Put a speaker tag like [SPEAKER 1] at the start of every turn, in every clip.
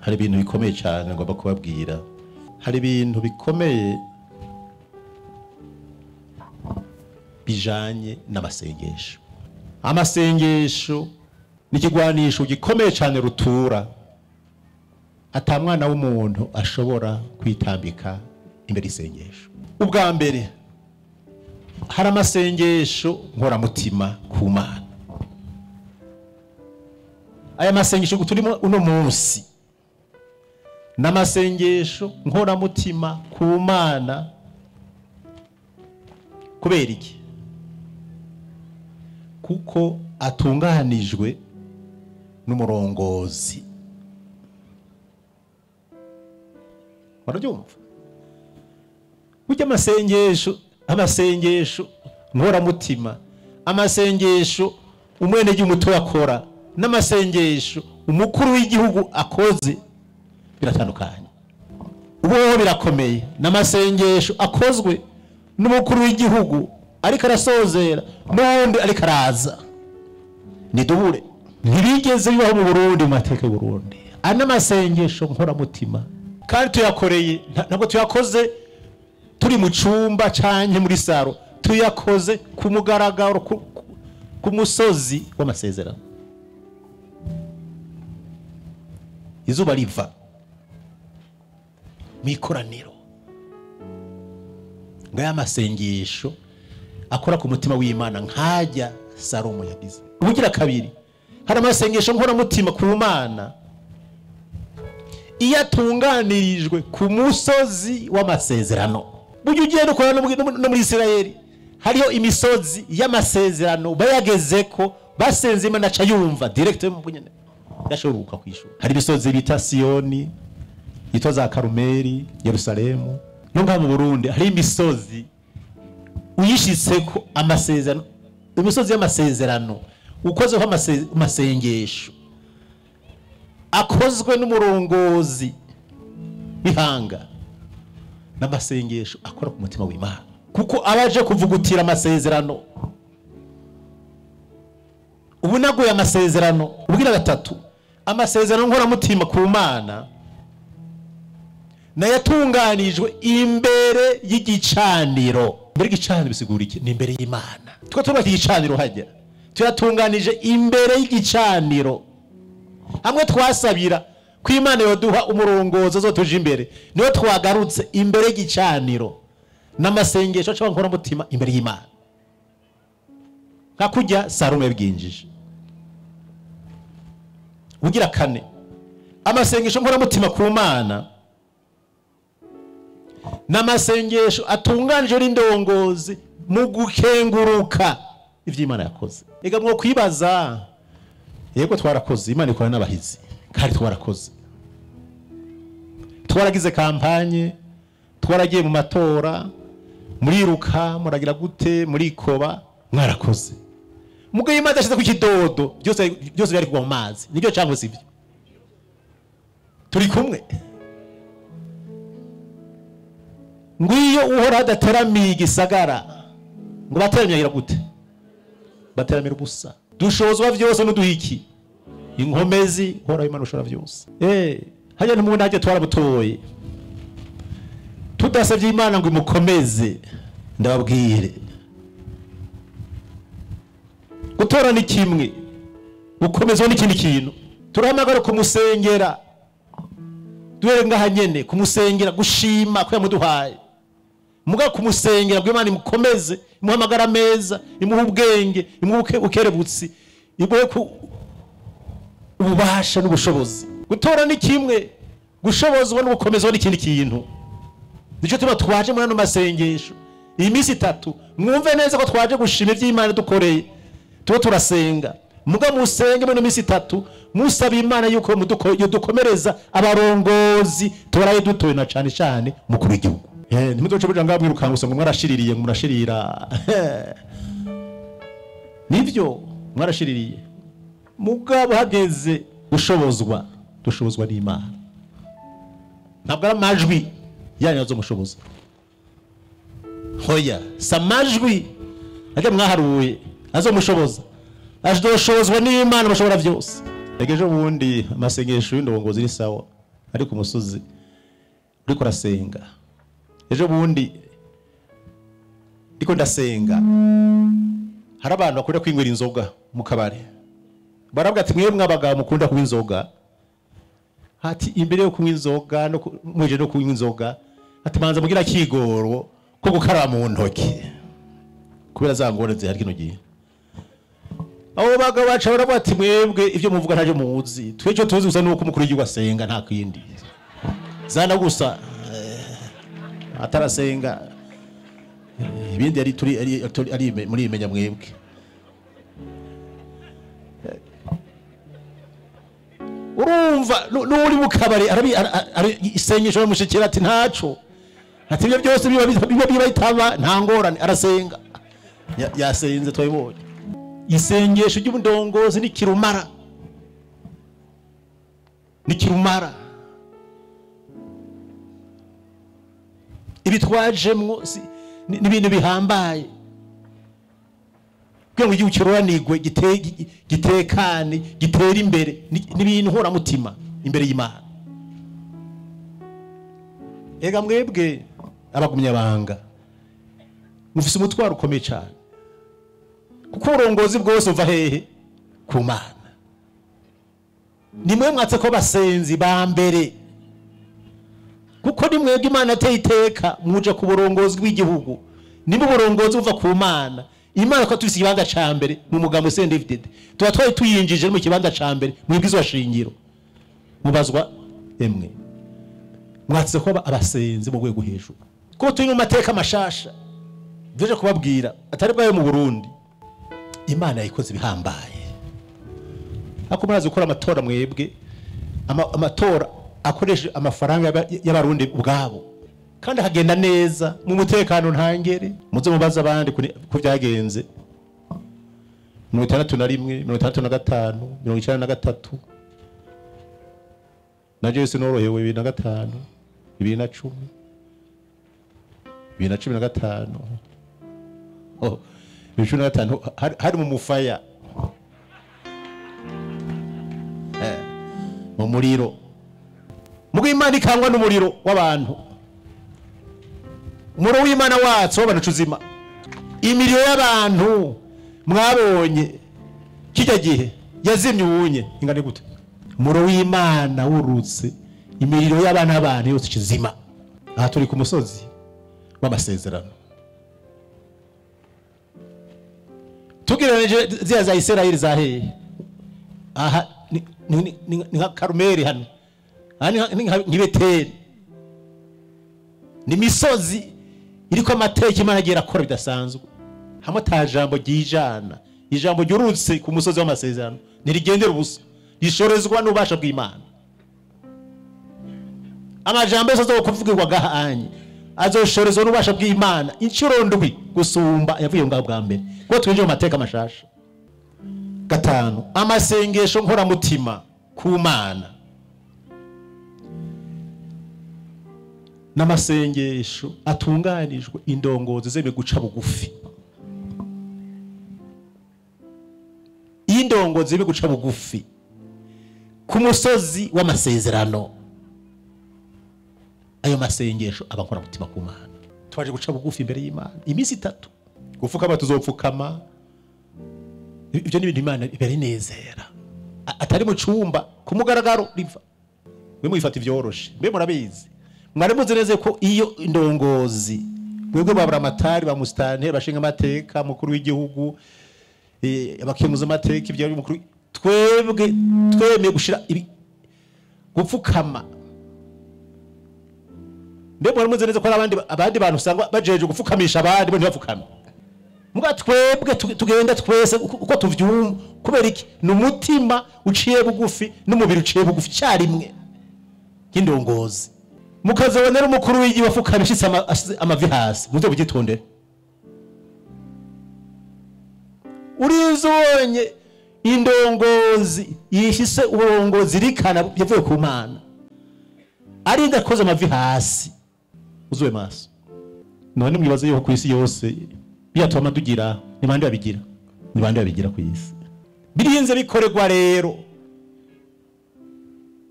[SPEAKER 1] Hari ibintu bikomeye cyane ngomba kubabwira. Hari ibintu bikomeye bijanye n'amasengesho. Amasengesho ni ikigwanisho gikomeye cyane rutura, ata mwana w'umuntu ashobora kwitambika imbere y'isengesho. Ubwa mbere hari amasengesho nkoramutima ku Mana. Aya masengesho turimo uno munsi n'amasengesho nkoramutima ku Mana. Kubera iki? Kuko atunganijwe n'umurongozi. Murabyumva? Burya amasengesho nkoramutima, amasengesho umwenegihugu muto akora n'amasengesho umukuru w'igihugu akoze biratandukanye. Ubu birakomeye n'amasengesho akozwe n'umukuru w'igihugu ariko arasozera n'undi ariko araza. Ni dubure. Ntibigeze bibaho mu Burundi, mu mateka y'u Burundi. Ana masengesho nkoramutima kandi tuyakoreye, ntabwo tuyakoze turi mu cumba canke muri saro, tuyakoze ku mugaragaro, ku musozi w'amasezerano. Izuba riva mwikoraniro, ngaya masengesho akora ku mutima w'Imana nkajya Salomo yagize. Ubugira kabiri, hari amasengesho nkoramutima ku Mana iyo atunganirijwe ku musozi w'amasezerano. Burya ugiye no kurana no muri Isirayeli hariho imisozi y'amasezerano bayagezeko basenze Imana aca yumva direct mu bunyene yashoboka kwishura. Hari imisozi bita Siyoni, yitwa za Karumeli, Yerusalemu. No ngaha mu Burundi hari imisozi uyishitseko amasezerano, imisozi y'amasezerano ukozeho amasengesho akozwe n'umurongozi w'ihanga n'amasengesho akora ku mutima w'Imana, kuko abaje kuvugutira amasezerano. Ubu naguye amasezerano. Ubwira gatatu, amasezerano nkoramutima ku Mana nayatunganijwe imbere y'igicaniro. Imbere y'igicaniro bisigura iki? Ni imbere y'Imana. Twe turubaka igicaniro hajya, tuyatunganije imbere y'igicaniro. Hamwe twasabira ko Imana yoduha umurongozi azotuje imbere, niyo twagarutse imbere y'igicaniro n'amasengesho cyangwa nkoramutima imbere y'Imana, nka kujya Salomo yabwinjije. Ugira kane, amasengesho nkoramutima ku Mana n'amasengesho atunganije n'indongozi mu gukenguruka ivyo Imana yakoze. Ega mwo kwibaza, yego twarakoze, Imana ikora n'abahizi kandi twarakoze, twaragize kampanye, twaragiye mu matora, muriruka, muragira gute, murikoba, mwarakoze. Mugo Imana yashize ku kidodo, byose byose byari kugwa mu mazi. Nibyo cyangwa sibyo? Turi kumwe. Ngwiyo uhora adateramiye igisagara ngo bateramira gute? Bateramira ubusa. Dushozwa vyose n'uduhiki inkomezi uhora Imana ushora vyose. Hajya n'umuntu hajya twarabutoye tudasavye Imana ngo imukomeze. Ndababwire, gutora ni kimwe, gukomezwa n'ikindi kintu. Turahamagara kumusengera, duhere ngaha nyene kumusengera, gushima ko yamuduhaye. Muga kumusengera bwo Imana imukomeze, imuhamagara meza, imuha ubwenge, imuhe ukerebutsi, imuhe ububasha n'ubushobozi. Gutora ni kimwe, gushobozwa n'ugukomezwa n'ikindi kintu. Nico tuba twaje muri ano masengesho iyi minsi itatu. Mwumve neza ko twaje gushima ivy'Imana dukoreye, tuba turasenga. Muga musenge muri minsi itatu musaba Imana yuko dukomereza abarongozi toraye dutoye na cane cane mukuru w'igihugu. Ntimuzoce buja ngaha mwirukanga gusa ngo mwarashiririye, ngo murashirira. Nivyo mwarashiririye, mugabo hageze gushobozwa, dushobozwa n'Imana. Ntabwo ari amajwi yanyu azomushoboza. Hoya, si amajwi ajya mwaharuye azomushoboza, azoshobozwa n'Imana mushobora byose. Ejo bundi amasengesho y'indongozi ni sawa. Ariko umusozi uriko urasenga, ejo bundi ndiko ndasenga, hari abantu bakunda kwinywera inzoga mu kabare, baravuga ati mwebwe abagabo mukunda kunywa inzoga, ati imbere yo kunywa inzoga no mweje no kunywa inzoga, ati manza mugira kigoro ko gukaraba mu ntoki kubera za ngorane zihari kino gihe. Abo bagabo baca baravuga ati mwebwe ivyo muvuga ntaje muzi, twe cyo tuzi gusa nuko umukuru w'igihugu asenga nta kindi, zana gusa atarasenga ibindi ari turi ari muri imenya mwebwe. Urumva n'uri mu kabari arabi isengesho bamushikira ati ntaco, ati ibyo byose biba bitaba nta ngorane, arasenga. Yasenze twabibonye. Isengesho ry'ubundongozi ni kirumara, ni kirumara. Ibitwajemwo n'ibintu bihambaye kugira ngo igihugu kiroranirwe, gitekane, gitere imbere, n'ibintu nkoramutima imbere y'Imana. Ega mwebwe abagumyabanga mufise umutwaro ukomeye cyane, kuko uburongozi bwose uva hehe? Ku Mana. Nimwe mwatse ko basenzi ba mbere, kuko ni mwebwe Imana ateye iteka muje ku burongozi bw'igihugu. Nimba uburongozi buva ku Mana, Imana ko tufise ikibanza ca mbere mu mugambo CNDD-FDD, tuba twari tuyinjije mu kibanza ca mbere mu bwizwa shingiro. Mubazwa emwe mwatse ko abasenzi mu rwego hejuru, ko turi mu mateka mashasha byeje kubabwira atari bwayo mu Burundi. Imana yikoze bihambaye. Ako murazi gukora amatora mwebwe, amatora akoresha amafaranga y'abarundi ubwabo, kandi akagenda neza mu mutekano ntangere. Muze mubaza abandi ku byagenze 61, 65, 93, na Jesu norohewe 2005, 2010, 2015. Oh, 2015 hari mu mufaya, mu muriro. Mugo Imana ikangwa n'umuriro w'abantu, umuriro w'Imana watsi w'abantu cuzima. Imiriro y'abantu mwabonye kijya gihe yazimye ubunye ingane gute? Umuriro w'Imana wurutse imiriro y'abana abantu yose kizima. Aha turi ku musozi w'amasezerano. Tugereranije ziriya za Isirayeli za hehe? Aha ni nka Karumeli hano, aha ni nka Beteli. Ni imisozi iriko amateka Imana agiye akora bidasanzwe. Hamwe ata jambo ryijana, ijambo ryurutse ku musozi w'amasezerano ntirigendera ubusa, rishorezwa n'ububasha bw'Imana. Amajambo yose azokuvugirwa gahanye azoshorezwa n'ububasha bw'Imana inshuro ndwi gusumba yavuye ngaho bwa mbere, kuko twinjiye mu mateka mashasha. Gatanu, amasengesho nkoramutima ku Mana n'amasengesho atunganijwe indongozi zeme guca bugufi. Indongozi zeme guca bugufi ku musozi w'amasezerano, ayo masengesho aba nkoramutima ku Mana. Twaje guca bugufi imbere y'Imana iminsi itatu, gupfukama tuzopfukama. Ibyo ni ibintu Imana iberinezera, atari mu cumba ku mugaragaro riva. Mwe mwifata ivyoroshe, mbe murabizi, mwari muzi neza ko iyo indongozi mwebwe babura amatari ba musitanteri bashinga amateka mukuru w'igihugu, abakemuza amateka ibyo mukuru, twebwe twemeye gushira gupfukama. Mbe mwari muzi neza ko abandi bantu usanga bajeje gupfukamisha abandi bo ntibapfukame. Muga twebwe tugenda twese uko tuvyumva, kubera iki? Ni umutima uciye bugufi n'umubiri uciye bugufi cyarimwe cy'indongozi. Mukazobonera umukuru w'igihugu afukamisha amavi hasi, muze kugitondera. Urizonye indongozi yishise uburongozi rikana yavuye ku Mana, arinda koza amavi hasi, uzuwe maso. None mwibaze yuko ku isi yose biyatuma dugira, ni bande babigira? Ni bande babigira ku isi? Birinze bikorerwa rero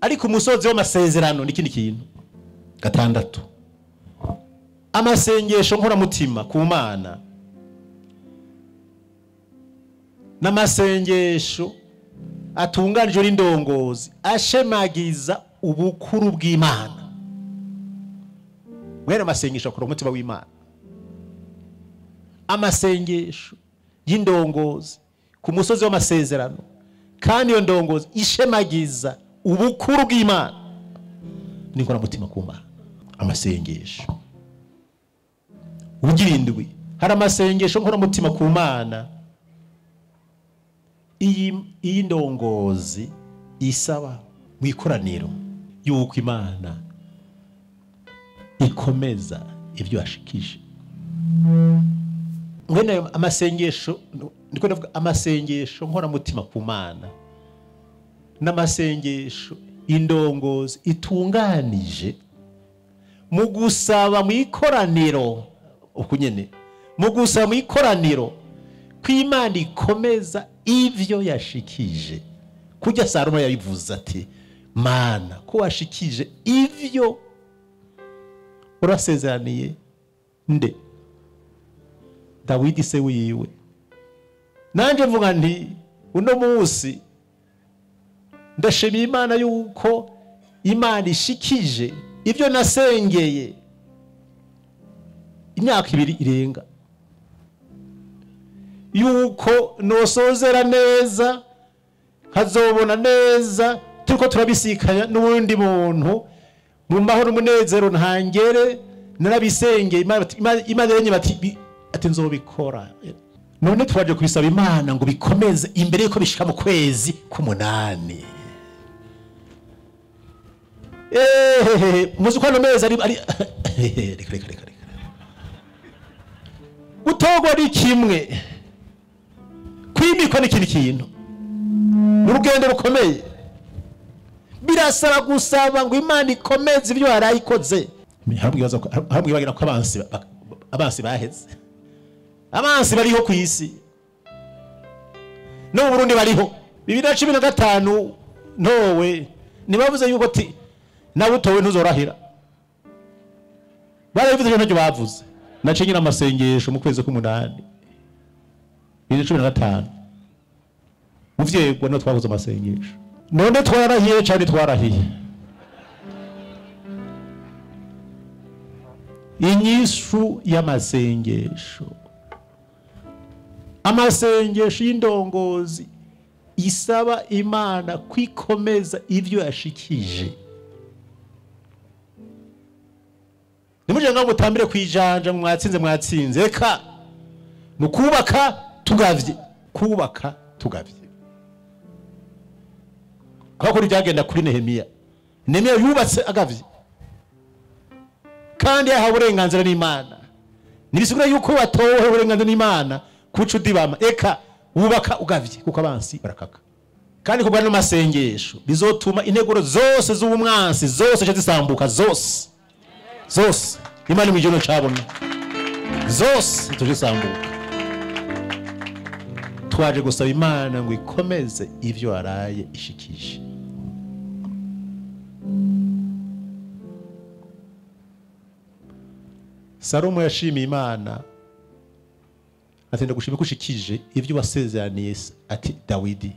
[SPEAKER 1] Ariko umusozi w'amasezerano ni ikindi kintu. Gatandatu, amasengesho nkoramutima ku Mana n'amasengesho atunganijwe n'indongozi ashemagiza ubukuru bw'Imana. Mwene amasengesho akora umutima w'Imana. Amasengesho y'indongozi ku musozi w'amasezerano, kandi iyo ndongozi ishemagiza ubukuru bw'Imana ni nkoramutima ku Mana. Amasengesho ugirindwi, hari amasengesho nkoramutima ku Mana iyi ndongozi isaba mu ikoraniro yuko Imana ikomeza ibyo yashikije. Mwene amasengesho ndiko ndavuga amasengesho nkoramutima ku Mana n'amasengesho indongozi itunganije mu gusaba mu ikoraniro, ukunyene mu gusaba mu ikoraniro kw'Imana ikomeza ivyo yashikije. Kujya Salomo yabivuze ati Mana ko washikije ivyo urasezeraniye nde Dawidi se wiwe. Nanje mvuga nti uno munsi ndashimira Imana yuko Imana ishikije ivyo nasengeye imyaka 2 irenga, yuko nosozera neza nkazobona neza turiko turabisikanya n'uwundi muntu mu mahoro umunezero ntangere. Narabisengeye Imana yenye bati ati nzobikora. None twaje kubisaba Imana ngo bikomeze imbere yuko bishika mu kwezi k'umunani. Muzi ko ano mezi ari reka reka reka gutogwa ni kimwe, kwimikwa ni ikindi kintu. Ni urugendo rukomeye, birasaba gusaba ngo Imana ikomeze ibyo yarayikoze. Hamwe ko abansi baheze, abansi bariho ku isi no mu Burundi bariho. 2015 ntowe nibavuze yuko ati nawe utowe ntuzorahira. Barabivuze ntacyo bavuze. Nace nyina amasengesho mu kwezi k'umunani 2015 muvyegwa no twavuze amasengesho. None twarahiye cyane twarahiye. Inyishu y'amasengesho, amasengesho y'indongozi isaba Imana kwikomeza ivyo yashikije. Nimuje ngo mutambire kwijanja mwatsinze mwatsinze, reka nukubaka tugavye, kubaka tugavye. Aho kuri byagenda kuri Nehemiya, Nehemiya yubatse agavye kandi yahawe uburenganzira n'Imana. Nibisigura yuko watowe uburenganzira n'Imana kuca udibama, eka wubaka ugavye kuko abansi barakaka. Kandi kubwa no masengesho bizotuma integuro zose z'umwansi zose zisambuka, zose zose Imana mwijono cabona zose tuzisambuka. Twaje gusaba Imana ngo ikomeze ivyo araye ishikije. Salomo yashimiye Imana ati ndagushimye ko ushikije ivyo wasezeraniye ati Dawidi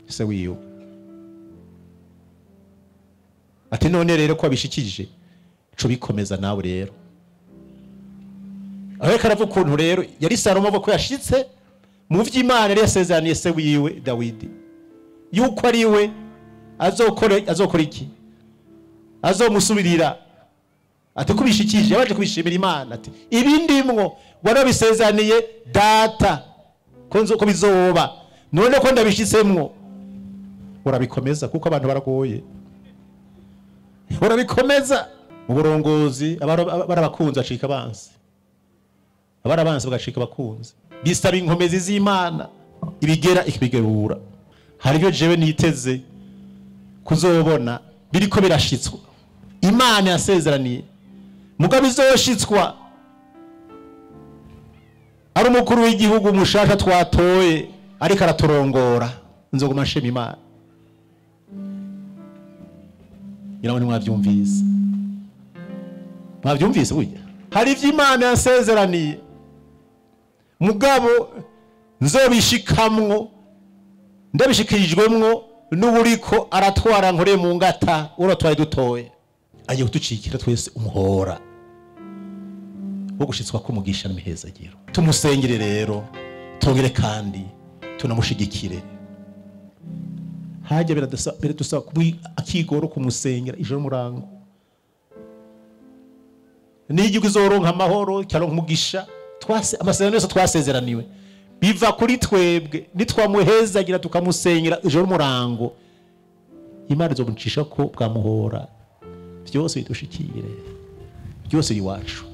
[SPEAKER 1] se wiyo. Ati none rero ko abishikije co bikomeza nawe rero. Aho karavuga ukuntu rero yari Salomo avuga ko yashitse mu vy'Imana yari yasezeraniye se wiwe Dawidi yuko ari we azokora iki, azomusubirira. Ati kubishikije yabaje kubishimira Imana ati ibindimwo warabisezeraniye data ko nzo bizoba, none ko ndabishitsemwo urabikomeza kuko abantu baragoye. Urabikomeza mu burongozi barabakunze acika abansi, abarabansi bagacika abakunzi. Bisaba inkomezi z'Imana ibigera ikibigerura. Hari ibyo jewe niteze kuzobona biriko birashitswa Imana yasezeraniye, mugabo izoshitswa ari umukuru w'igihugu mushasha twatoye ariko araturongora. Nzoguma nshima Imana. Ngira ngo ntimwabyumvise. Mwabyumvise burya? Hari ibyo Imana yansezeraniye, mugabo nzobishikamwo ndabishikirijwemwo n'uburiko aratwara nkoreye mu ngata uratwaye dutoye. Agiye kuducikira twese umuhora wo gushitswa kumugisha n'imihezagiro. Tumusengere rero, tongere kandi tunamushigikire. Hajya biradusaba akigoro kumusengera ijoro murango. N'igihugu izoronka amahoro cyaronka umugisha, twase amasezerano yose twasezeraniwe biva kuri twebwe. Nitwamuhezagira tukamusengera ijoro murango, Imana izomucisha ko bwamuhora, byose bidushikire, byose iwacu.